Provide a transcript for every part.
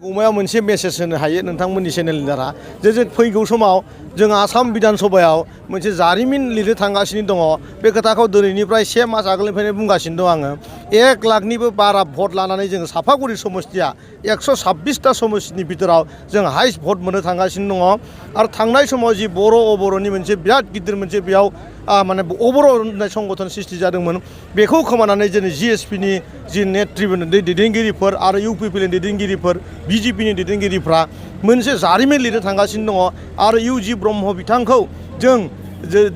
गौमायाव मोनसे मेसेज होनो हायो नोंथांमोननि चेनेलनि दारा जे फैगौ समाव जों आसाम बिधान सभायाव मोनसे जारिमिन लिरनो थांगासिनो दङ। बे खोथाखौ दिनैनिफ्राय 1 मास आगोलनिफ्रायनो बुंगासिनो दं आङो। 1 लाखनिबो बारा भट लानानै जों साफागुरि समस्तिया 126टा समस्तिनि बिथोराव जों हाइस्ट भट मोननो थांगासिनो दङ। आरो थांनाय समाव जि बर' अबर'नि मोनसे बिराद गिदिर मोनसे बेयाव माने अबर' होननाय संगठन सृष्टि जादोंमोन। बेखौ खोमानानै जोंनि जिएसपिनि जि दैदेनगिरिफोर आरो इउपिपिनि दैदेनगिरिफोर बिजेपिनि दैदेनगिरिफ्रा मोनसे जारिमिन लिरनो थांगासिनो दङ। आरो इउजि ब्रह्म बिथांखौ जों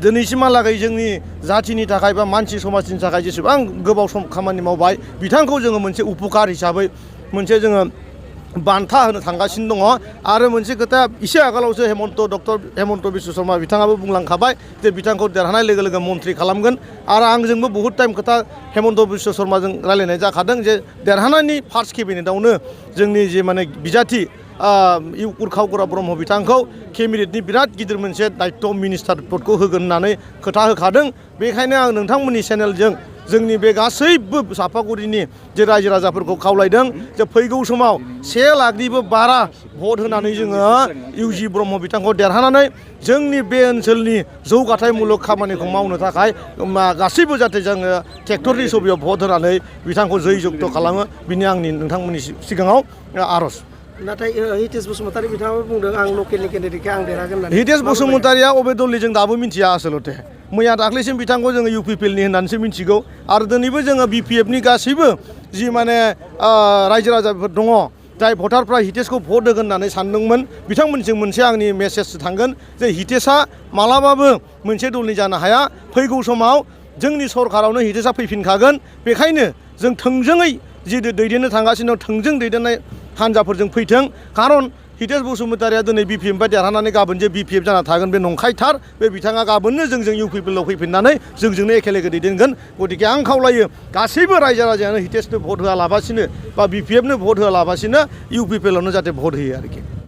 दिनैसिमहालागै जोंनि जाथिनि थाखाय बा मानसि समाजनि थाखाय जेसेबां गोबाव सम खामानि मावबाय बिथांखौ जोङो मोनसे उपकार हिसाबै मोनसे जोङो बान्था होनो थांगासिनो दङ। आरो मोनसे खोथा एसे आगोलावसो डक्टर हेमन्त बिश्व शर्मा बिथाङाबो बुंलांखाबाय जे बिथांखौ देरहानाय लोगो लोगो मन्थ्रि खालामगोन। आरो आंजोंबो बहुद टाइम खोथा हेमन्त बिश्व शर्माजों रायलायनाय जाखादों जे देरहानायनि फार्स्ट केबिनेटआवनो जोंनि जे माने बिजाथि उरखाव गोरा ब्रह्म बिथांखौ केबिनेटनि बिराद गिदिर मोनसे दायित्व मिनिस्टार पदखौ होगोन होननानै खोथा होखादों। बेखायनो आं नोंथांमोननि चेनेलजों जोंनि बे गासैबो साफागुरिनि जे रायजो राजाफोरखौ खावलायदों जे फैगौ समाव 1 लाखनिबो बारा भट होनानै जोङो इउजि ब्रह्म बिथांखौ देरहानानै जोंनि बे ओनसोलनि जौगाथायमूलक खामानिखौ मावनो थाखाय गासैबो जाहाथे जोङो ट्रेक्टरनि छबियाव भट होनानै बिथांखौ जै जुक्त खालामो बिनि आंनि नोंथांमोननि सिगाङाव आर'ज। नाथाय हितेश बसुमतारी बिथाङाबो बुंदों आं लकेलनि केन्डिडेटखौ आं देरहागोन होननानै। हितेश बसुमतारीया अबे दलनि जों दाबो मिथिया आसलते। मैया दाख्लैसिम बिथांखौ जोङो इउपिपिएलनि होननानैसो मिथिगौ। आरो दिनैबो जोङो बिपिएफनि गासैबो जि माने रायजो राजाफोर दङ जाय भटारफ्रा हितेशखौ भट होगोन होननानै सानदोंमोन बिथांमोननिसिम मोनसे आंनि मेसेज थांगोन जे हितेशआ मालाबाबो मोनसे दलनि जानो हाया। फैगौ समाव जोंनि सरकारावनो हितेशआ फैफिनखागोन। बेखायनो जों थोंजोङै जि दैदेननो थांगासिनो दं थोंजों दैदेननाय हान्जाफोरजों फैथों। खारन हितेश बसुमतारीया दिनै बिपिएफनिफ्राय देरहानानै गाबोन जे बिपिएफ जाना थागोन बे नंखायथार। बे बिथाङा गाबोननो जोंजों इउपिपिएलआव फैफिननानै जोंजोंनो एखे लोगो दैदेनगोन। गतिके आं खावलायो गासैबो रायजो राजायानो हितेशनो भट होआलाबासिनो बा बिपिएफनो भट होआलाबासिनो इउपिपिएलआवनो जाहाथे भट होयो आरोखि।